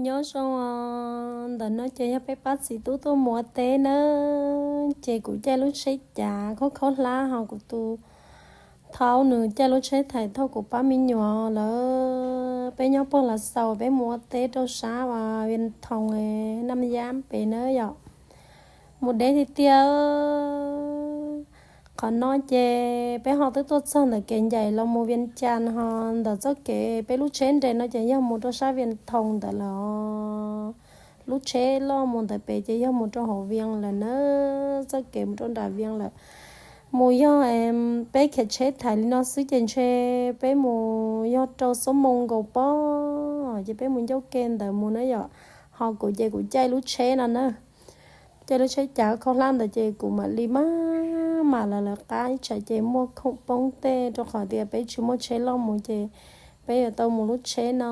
Nyob zoo, ntawm no ces yog peb pab txiv tub tuaj mus ua teb nawb. Ces kuv caij lub tsheb cav khaub khaub hlab, ho kuv tus thaub nws caij lub tsheb thaim thauj kuv pab me nyuam lawm. Peb nyob puag Lav Xaus, peb mus ua teb rau sab Vias Thoos, Naj Yab pem nawb yom. Mus deb tiag tiag. Qhov no ces peb ho twb tuaj txog ntawm kev ncaim los mus Vias Cas, ho ntawm txoj kev peb lub tsheb nres no ces yog mus rau sab Vias Thoos ntawd lawm. Lub tsheb loj mus ntawm pem ces yog mus rau hauv Vias lawm na, txoj kev mus rau nram Vias lawm. Mus yog peb khiav tsheb thaiv li no xwb ces ntshe peb mus yog rau xuab moos nkaus pob, ces peb mus ncauj ke ntawd mus na yom. Ho kuv ces kuv caij lub tsheb no na, caij lub tsheb cav khaub hlab ntawd ces kuv mam li maj mam lawv lawv qab ib tsam ces muaj khoom poob tej, rau qhov tias peb tsis muaj tsheb loj mus ces peb yuav tau mus lub tsheb no.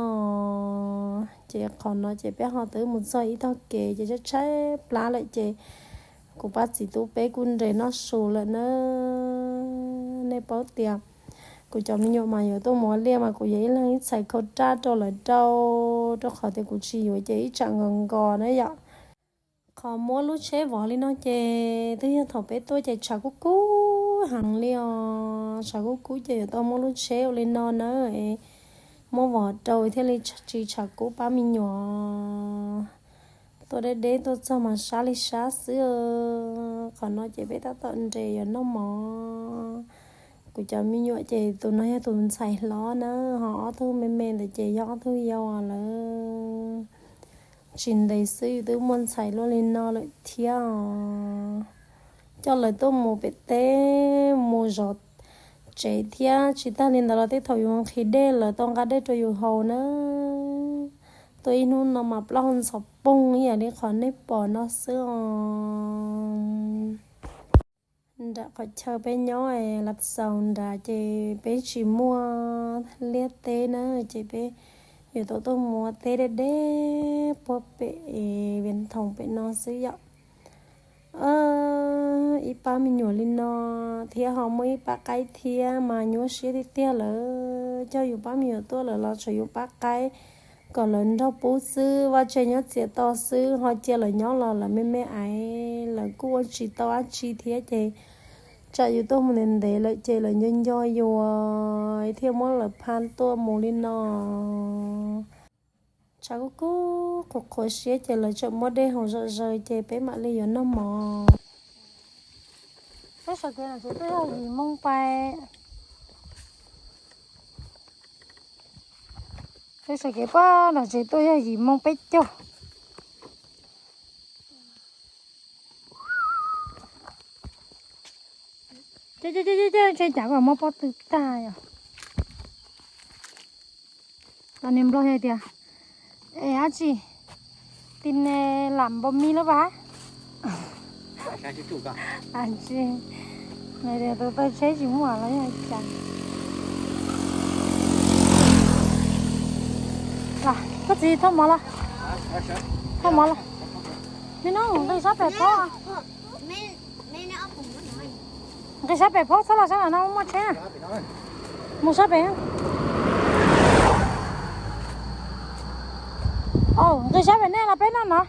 Ces qhov no ces peb ho twb mus txog ib tog kev ces tshaib tshaib plab lawm ces kuv pab txiv tub peb kuj nres noj su lawm na. Nej paub tias kuv cov me nyuam mas yuav tuaj mus ua liaj mas kuv yuav ib leeg ib txhais khau raj rau lawv rau, rau qhov tias kuv tsis yuav ces ib tsam nkos nkos na yom. Qhov muab lub tsheb vov li no ces twb yog thaum peb tuaj ces tshav kub kub heev li os. Tshav kub kub ces yuav tau muab lub tsheb ua li no na, muab vov rau thiaj li tsis tshav kub pab me nyuam. Tuaj deb deb tuaj txog mas sab li sab xwb. Qhov no ces peb tab tom nres yuav noj mov. Kuv cov me nyuam ces tus no yog tus ntxhais hlob na, ho ob tug me me ntawd ces yog ob tug yau lawm. Tsis ntev xwb yus twb muaj ntxhais luaj li no lawm thiab. Coj lawv tuaj mus pem teb mus zov tsev thiab tsis tag li ntawd los tej thaum yus nqhis dej lawv tau nqa dej rau yus haus na. Tuaj ib hnub no mas plaub hau ntxhov poog ib yam li qhov nej pom no xwb os. Nram qhov chaw peb nyob Lav Xaus nrad ces peb tsis muaj liaj teb na, ces peb yuav tau tuaj mus ua teb deb deb puag pem Vias Thoos pem no xwb yom. Ib pab me nyuam li no thiab ho muaj ib pab qaib thiab mas nyuaj siab tiag tiag lawm. Coj yus pab me nyuam tuaj lawm los tshuav yus pab qaib kom lawv nrog pub xwb, vaj tse nyob txias to xwb, ho cia lawv nyob los lawv me me aiv, lawv kuj ua tsis tau dab tsi thiab ces tsam yus tuaj mus ntev ntev lawm ces lawv nco nco yus thiaj muab lawv pha tuaj mus li no. Tshav kub kub qhuav qhuav siab ces lawv tseem muab dej haus zom zaws ces peb mam li yuav noj mov. Peb sawv kev no tsev tuaj yog yim moo pais. Peb sawv kev pab no tsev tuaj yog yim moo peb caug. Ces cas kuj muab pob tw tag yom. Los niag nplog hais tias, es dab tsi, tine lam npau mi lab pas. Dab tsi, tus taw tsheb tsis muaj los yog cas. Koj txiv thauj mov los, thauj mov los. Me nub, nqis sab pem phob. Nqis sab pem phob txhob los sab no muaj tsheb na. Mus sab pem. Nqis sab pem nej los peb noj no.